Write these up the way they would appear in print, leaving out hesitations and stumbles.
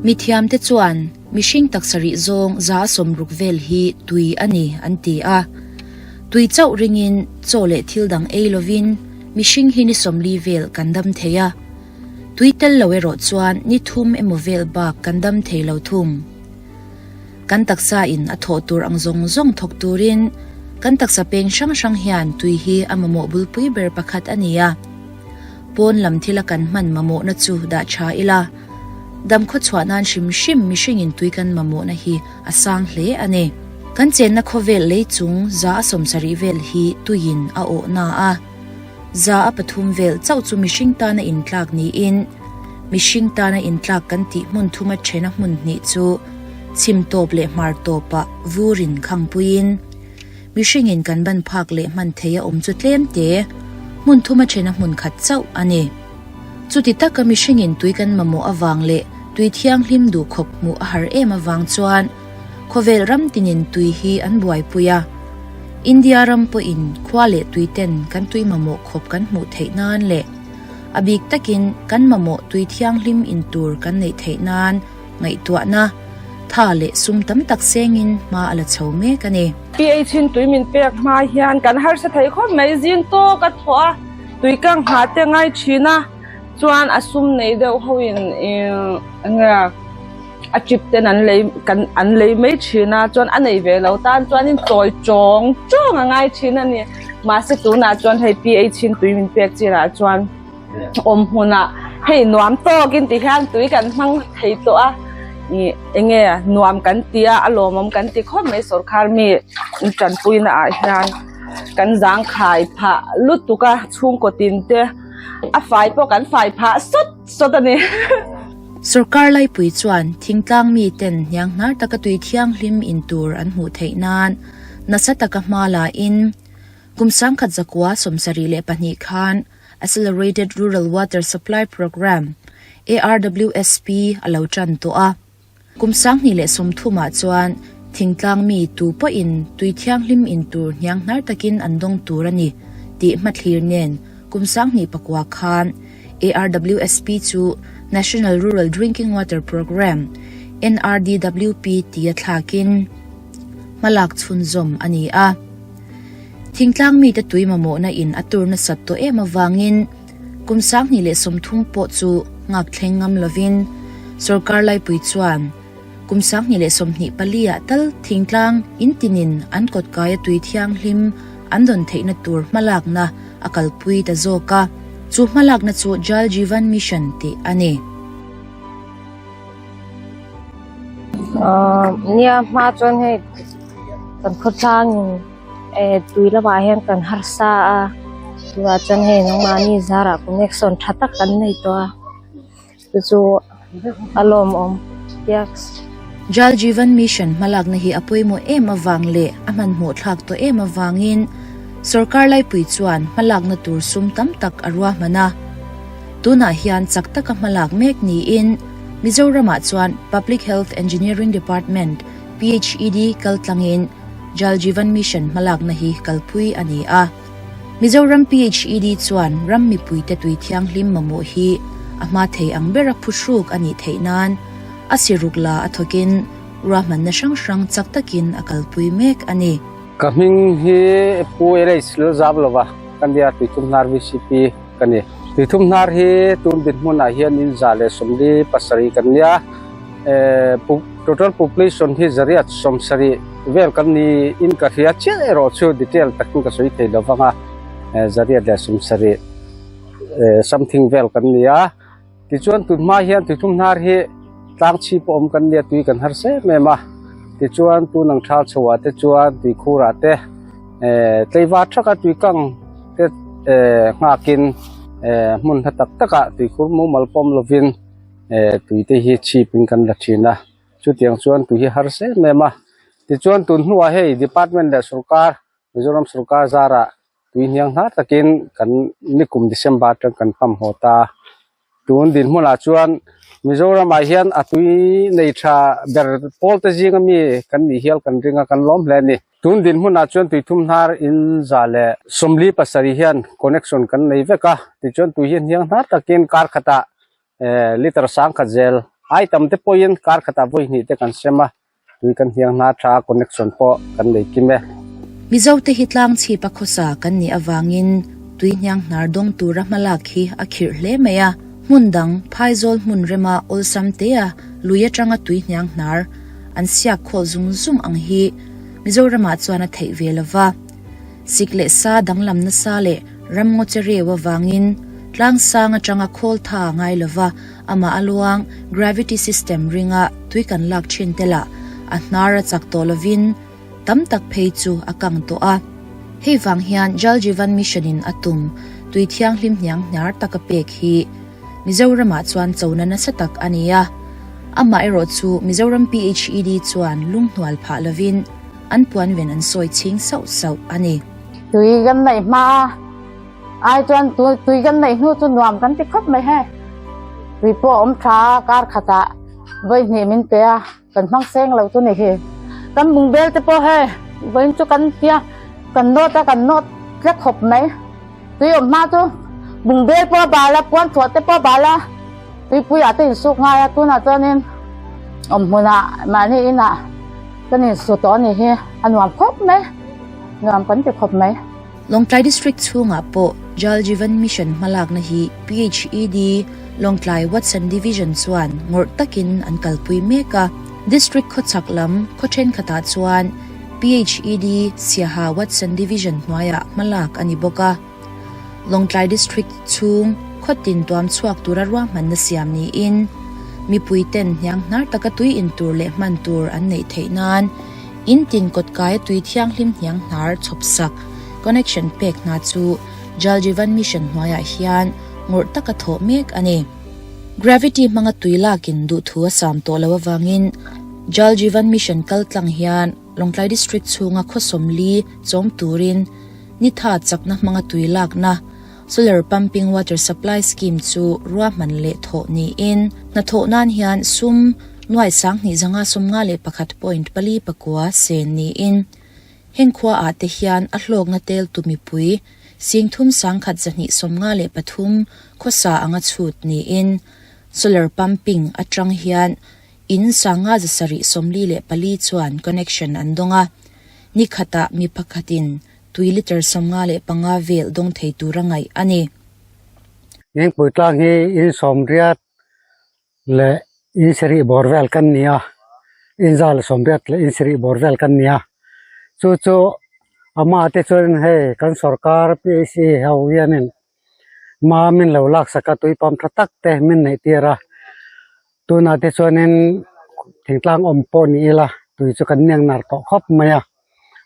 Mithiamte chuan mihring taksa rih zawng 60% vel hi tui a ni an ti a. Tui chauh ringin chaw leh thil dang ei lovin mihring hi ni 40 vel kan dam thei a. Tui tel lo erawh chuan ni thum emaw vel bak kan dam thei lo thung. Kan taksa in a thawh tur ang zawng zawng thawk turin kan taksa peng hrang hrang hian tui hi a mamawh bulpui ber pakhat a ni a. Pawn lam thila kan hman mamawhna chu dah tha ila, dam khaw chhuah nan hrim hrim mihringin tui kan mamawhna hi a sang hle a ni. Kan chenna khawvel lei chung 70% vel hi tuiin a awhna a. 3% vel chauh chu mihring tana intlak niin, mihring tana intlak kan tih hmun thuma thena hmun hnih chu chhim tawp leh hmar tawpah vurin khangpuiin, mihringin kan ban phak leh hman thei a awm chu tlem te, hmun thuma thena hmun khat chauh a ni. Chuti taka mihringin tui kan mamawh avang leh tui thianghlim duh khawp hmuh a har em avang chuan, Khawvel ram tinin tui hi an buaipui a, India ram pawhin khua leh tui ten kan tui mamawh khawp kan hmuh theih nan leh a bik takin kan mamawh tui thianghlim in tur kan neih theih nan ngaihtuahna, tha leh sum tam tak sengin hma a la chho mek a ni. PH in tui min pek hma hian kan harsa thei khawp mai, zing tawk a thawh a, tui kang hna te ngai thin a, chuan a sum nei deuh ho in eng nge a trip ten an lei kan an lei mai thin a chuan a nei ve lo tan chuanin chawi chawng chawng a ngai thin a ni mahse tunah chuan hei P_H in tui min pek chinah chuan awm hmunah hei nuam tawkin ti hian tui kan hmang thei tawh a ih eng nge nuam kan ti a a lawmawm kan ti khawp mai sawrkar mi tanpuina ah hian kan zangkhai phah lutuk a chhungkaw tin te a fai pawh kan fai phah sawt sawt a ni. Sorkar laipui chuan thingtlang miten hnianghnar taka tui thianghlim in tur an hmuh theih nan nasa taka hma la in kum 1972 khan Accelerated Rural Water Supply Programme, ARWSP, a lo tan tawh a. Kum 2030 ah chuan thingtlang mi tu pawhin tui thianghlim in tur hnianghnar takin an dawng tur a ni tih hmathlir nen kum 2009 khan ARWSP chu National Rural Drinking Water Programme, NRDWP, tia thlakin hmalak chhunzawm a ni a. Thingtlang mite tui mamawhna in a tur nasat tawh em avangin Kum 2030 pawh chu nghak thleng ngam lovin sorkar laipui chuan kum 2024 ah tal thingtlang in tinin an kawtkaia tui thianghlim an dawn theihna tur hmalakna a kalpui ta zawk a, chu hmalakna chu Jal Jeevan Mission tih a ni. Nia hma chuan hei kan khawtlangin Eh tui lamah hian kan harsa a tunah chuan hei nangmahni zarah connection tha tak kan nei tawh a chu chu a lawmawm yes. Jal Jeevan Mission hmalakna hi a pawimawh em avang leh a hmanhmawh thlak tawh em avangin sorkar laipui chuan hmalakna tur sum tam tak a ruahman a. Tunah hian chak taka hmalak mek niin Mizoramah chuan Public Health Engineering Department, PHED, kaltlangin Jal Jeevan Mission hmalakna hi kalpui a ni a. Mizoram PHED chuan ram mipuite tui thianghlim mamawh hi a hma thei ang bera phuhruk a nih theih nan a siruk la a thawkin ruahmanna hrang hrang chak takin a kalpui mek a ni. Ka hming hi Pu LH Lalzamlova ka nia, Tuithumhnar VCP ka ni. Tuithumhnar hi tun dinhmunah hian in 147 kan nia. Total population hi 170 vel kan ni in ka hria chiah erawh chu detail takin ka sawi thei lo vang a, 170 something vel kan ni a. Tichuan tun hma hian tuithum hnar hi tlang chhip a awm kan nia tui kan har em em a. Tichuan tun ang thal chho ah te chuan tuikhur ah te tleivar thaka tui kang te nghakin hmun hla tak takah tuikhur mumal pawm lovin tui te hi chhip in kan la thin a, chutiang chuan tui hi harsa em em a, tichuan tun hnuah hei department leh sorkar Mizoram sorkar zarah tui hniang hnar takin kan nikum December atang kan pump haw ta, tun dinhmunah chuan Mizoramah hian a tui nei tha ber pawl te zinga mi kan nih hial kan ring a kan lawm hle a ni. Tun dinhmunah chuan tuithum hnar 147 hian connection kan nei vek a, tichuan tui hi hniang hnar takin kar khatah liter 1000 zel. Ai tam te pawhin kar khatah vawi hnih te kan sem a, tui kan hniang hna tha a, connection pawh kan nei kim e. Mizote hi tlang chhip a khawsa kan nih avangin tui hniang hnar dawng tura hmalak hi a khirh hle mai a, hmun dang phaizawl hmun rema awlsam tea lui atanga tui hniang hnar an siak khawl zung zung ang hi Mizoramah chuan a theih ve lova. Sik leh sa danglam nasa leh ramngaw che reu avangin tlang sang atanga khawl tha ngai lova amah a luang gravity system ringa tui kan lak thin te lah a hnar a chak tawh lovin tam tak phei chu a kang tawh a. Hei vang hian Jal Jeevan Mission in a tum tui thianghlim hniang hniar tak a pek hi Mizoramah chuan chona nasa tak a ni a. Amaherawh chu Mizoram PHED chuan lunghnual phah lovin An puan ven an sawi chhing sauh sauh a ni. Tui kan neih hma a, ai chuan tui kan neih hnu chu nuam kan ti khawp mai he. Tui pawh a awm tha a, kar khatah vawi hnih min pe a, kan hmang seng lo chu ni hi. Kan bungbel te pawh hei vawiin chu kan tia kan nawt a, kan nawt tlek khawp mai. Tui awm hma chu bungbel pawh a bal a, puan chhuah te pawh a bal a, tuipuiah te insuk ngai a, tunah chuanin awm hmunah mahni inah Kan insu tawh a nih hi, a nuam khawp mai, nuam kan ti khawp mai. Lawngtlai District chhungah pawh Jal Jeevan Mission hmalakna hi PHED, Lawngtlai Watson Division chuan ngawrh takin an kalpui mek a. District khawchhak lam khaw thenkhatah chuan PHED, Siaha Watson Division hnuaiah hmalak a ni bawk a. Lawngtlai District chhung khaw tin tuam chhuak tura ruahmanna siam niin mipui ten hniang hnar taka tui in tur leh hman tur an neih theih nan in tin kawt kaia tui thianghlim hniang hnar chhawp sak connection pek hna chu Jal Jeevan Mission hnuaiah hian ngawrh taka thawh mek a ni. Gravity hmanga tui lakin duhthu a sam tawh lo avangin Jal Jeevan Mission kal tlang hian Lawngtlai District chhunga khaw sawmli chawm turin Nitha chakna hmanga tui lakna Solar Pumping Water Supply Scheme chu ruahman leh thawh niin hnathawh nan hian sum nuai sanghnih zanga 51.4 sen niin heng khua ah te hian a hlawkna tel tu mipui singthum sangkhat 253 khawsa anga chhut niin Solar Pumping atang hian In sanga 744 chuan connection an dawng a, ni khatah mi pakhatin tui litre 55 vel dawng thei tura ngaih a ni. Ngengpui tlang hi in 80 leh in sarih bawr vel kan ni a, in 180 leh in sarih bawr vel kan ni a, chu chu amah te chuan hei kan sorkar PAC ho hianin ma min lo laksak a tui pump tha tak te min neih tir a. Tunah te chuanin thingtlang awm pawh ni ila tui chu kan niang nar tawh khawp mai a,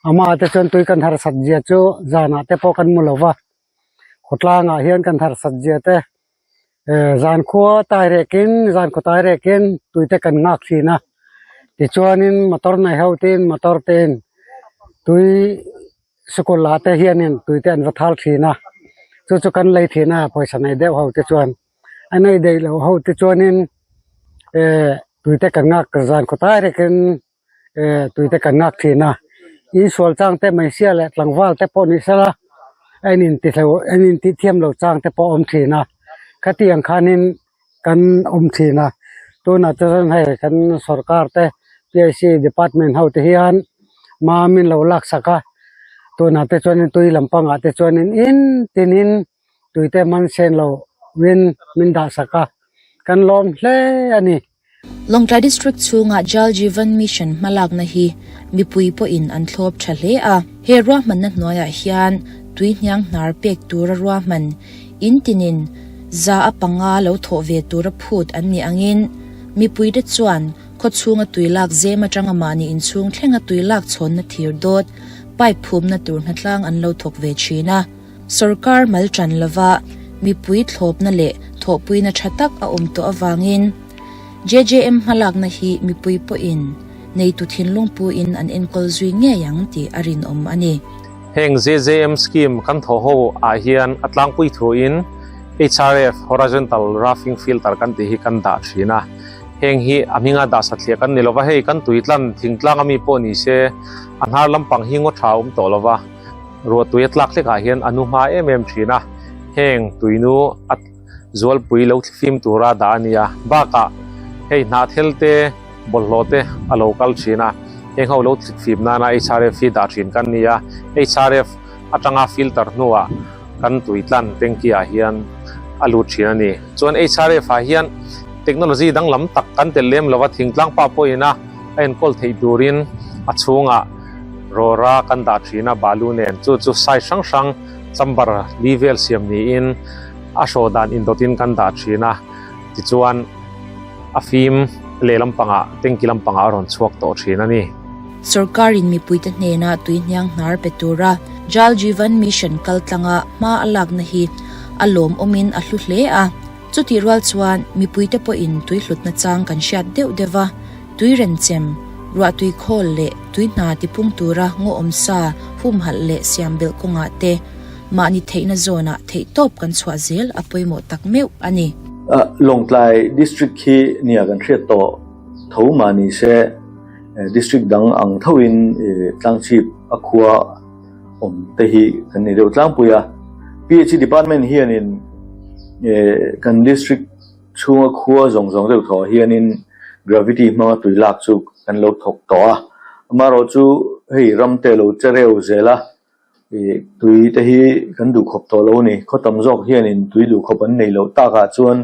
amah te chuan tui kan harsat zia chu zanah te pawh kan mu lo va, khawtlangah hian kan harsat zia te eh zan khua tai rekin zan khaw tai rekin tui te kan nghak thin a, tichuanin motor nei ho te in motor te in tui sikul ah te hianin tui te an va thal thin a, chu chu kan lei thin a pawisa nei deuh ho te chuan. A nei daih loh ho te chuanin eh tui te kan nghak zan khaw tai rekin eh tui te kan nghak thin a insual chang te hmeichhia leh tlangval te pawh ni sela a in intihlo a in intihthiam lo chang te pawh a awm thin a khatiang khanin kan awm thin a tunah chuan hei kan sorkar te P I C department ho te hian mamin lo laksak a tunah te chuanin tui lampangah te chuanin in tinin. Tuite man sen lo win min dah sak a, kan lawm hle a ni. Lawngtlai District chhunga Jal Jeevan Mission hmalakna hi mipui pawhin an thlawp tha hle a. He ruahmanna hnuaiah hian tui hniang hnar pek tura ruahman in tinin 5% lo thawh ve tura phut an nih angin mipuite chuan khaw chhunga tui lak zem atanga mahni inchhung thlenga tui lak chhawnna thir dawt pipe phumna tur hnatlang an lo thawk ve thin a. Sorkar mal tan lova mipui thlawpna leh thawhpuina tha tak a awm tawh avangin JJM hmalakna hi mipui pawhin neitu thinlung puin an enkawl zui ngei ang tih a rinawm a ni. Heng JJM scheme kan thawh ho ah hian a tlangpui thuin HRF, Horizontal Roughing Filter, kan tih hi kan dah thin a. Heng hi a hminga dah satliah kan ni lova, hei kan tuitlan thingtlang ami pawh ni se a hnar lampang hi ngaw tha a awm tawh lova. Ruah tui a tlak hlekah hian a nu hma em em thin a, heng tuinu a zualpui lo thlifim tura dah a ni a. Bakah Hei hnahthel te, bawlhhlawh te a lo kal thin a, heng ho lo thlit fim nana HRF hi dah thin kan ni a, HRF atanga filter hnuah kan tui tlan tanky ah hian a lut thin a ni. Chuan HRF ah hian technology danglam tak kan telh lem lova thingtlang pa pawhin a a enkawl theih turin a chhungah rawra kan dah thin a balu nen chu chu size hrang hrang chamber li vel siam niin a hraw dan indawtin kan dah thin a tichuan a fim lehlam pangah tanky lampangah a rawn chhuak tawh thin a ni. Sorkarin mipuite hnena tui hniang hnar pe tura Jal Jeevan Mission kaltlanga hma a lakna hi a lawmawmin a hlu hle a. Chutih rual chuan mipuite pawhin tui hlutna chang kan hriat deuh deuh a, tui renchem, ruahtui khawl leh tui hna tipung tura ngaw awmsa humhalh leh siam belh kawngah te mahni theihna zawnah theihtawp kan chhuah zel a pawimawh tak meuh a ni. Lawngtlai District hi nia kan hriat tawh tho mah ni se District dang ang thoin tlangchhip a khua awm te hi kan ni deuh tlangpui a. PHE department hianin kan district chhunga khua zawng zawng deuh thawh hianin gravity hmanga tui lak chu kan lo thawk tawh a. Amaherawhchu hei ram te lo che reu zel a, tui te hi kan duh khawp tawh lo a ni. Khaw tam zawk hianin tui duh khawp an nei loh takah chuan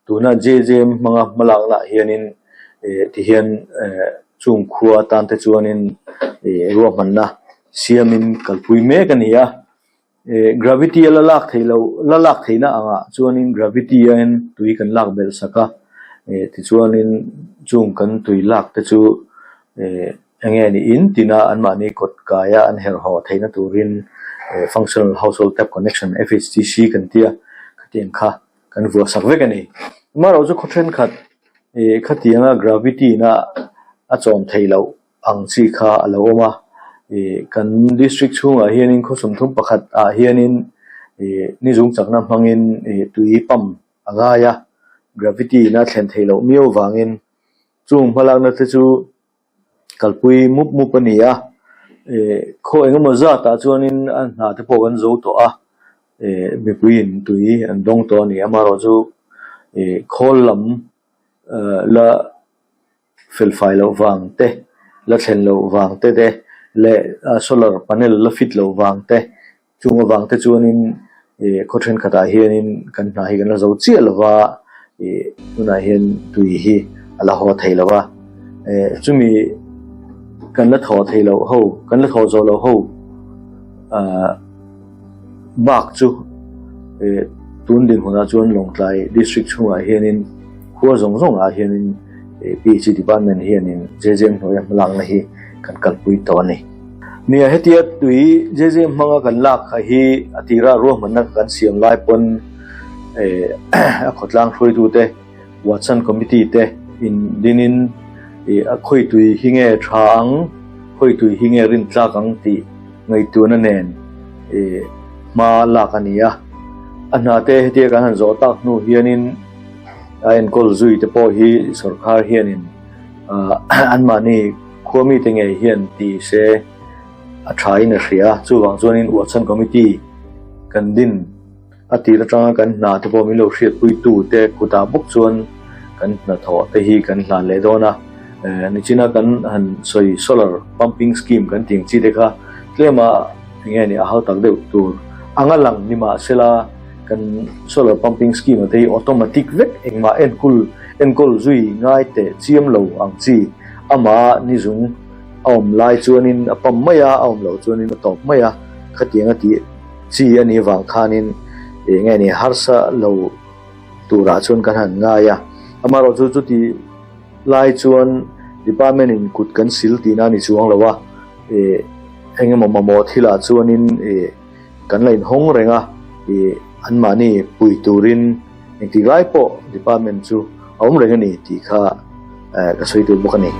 tuna JJM hmanga hmalaknaah hianin tihian Chung khua atan te chuanin ih ruahmanna siamin kalpui mek a ni a, ih gravity a la lak theih loh la lak theihna angah chuanin gravity a in tui kan lak belh sak a, ih tichuanin chung kan tui lak te chu ih eng nge ni in tina anmahni kawt kaia an herh haw theihna turin ih functional household tap connection F_H_T_C kan tia khatiang kha kan vuah sak vek a ni. Amaherawhchu khaw thenkhat Ih khatianga gravity na a chawm theih loh ang chi kha a lo awm a, ih kan district chhungah hianin khaw 31 ah hianin ih ni zung chakna hmangin ih tui pump a ngai a, gravity na thlen theih loh miau vangin chung hmalakna te chu kalpui mup mup a ni a, ih khaw engemaw zatah chuanin a hna te pawh kan zo tawh a, ih mipuiin tui an dawng tawh a ni. Amaherawhchu ih khawl lam ah la felfai loh vang te, la thlen loh vang te te leh solar panel la fit loh vang te Chung avang te chuanin ih khaw thenkhatah hianin kan hna hi kan la zo chiah lo va, ih tunah hian tui hi a la haw thei lo va, eh chumi kan la thaw thei loh ho, kan la thaw zawh loh ho ah bak chu ih tun dinhmunah chuan Lawngtlai District chhungah hianin khua zawng zawngah hianin ih PHE Department hianin JJM hnuaia hmalakna hi kan kalpui tawh a ni. Nia hetia tui JJM hmanga kan lak kha hi a tira ruahmanna kan siam lai pawn eh a khawtlang hruaitute Watson Committee te in dinin ih a khawi tui hi nge tha ang, khawi tui hi nge rin tlak ang tih ngaihtuahna nen ih hma lak a ni a. A hna te hetia kan han zawh tak hnu hianin a enkawl zui te pawh hi sorkar hianin ah anmahni Khua mite ngei hian ti se a thain a hria. Chuvang chuanin Uahchhan Committee kan din a tir atanga kan hna te pawh min lo hriatpuitu te kutah bawk chuan kan hnathawh te hi kan hlan leh dawn a. Nichina kan han sawi solar pumping scheme kan tih ang chi te kha tlema eng nge ni a hau tak deuh tur anga lang ni mahsela kan solar pumping scheme te hi automatic vek engmah enkul enkawl zui ngai teh chiam lo ang chi. Amah ni zung a awm lai chuanin a pam mai a, a awm loh chuanin a tawp mai a, khatiang a tih chi a nih vang khanin eng nge ni harsa lo turah chuan kan han ngai a. Amaherawhchu chuti lai chuan department in kut kan sil tihna a ni chuang lo a, ih eng emaw mamawh thilah chuanin ih kan la inhawng reng a, ih anmahni pui turin Engtik lai pawh department chu a awm reng a ni tih kha ka sawi tur bawk a ni.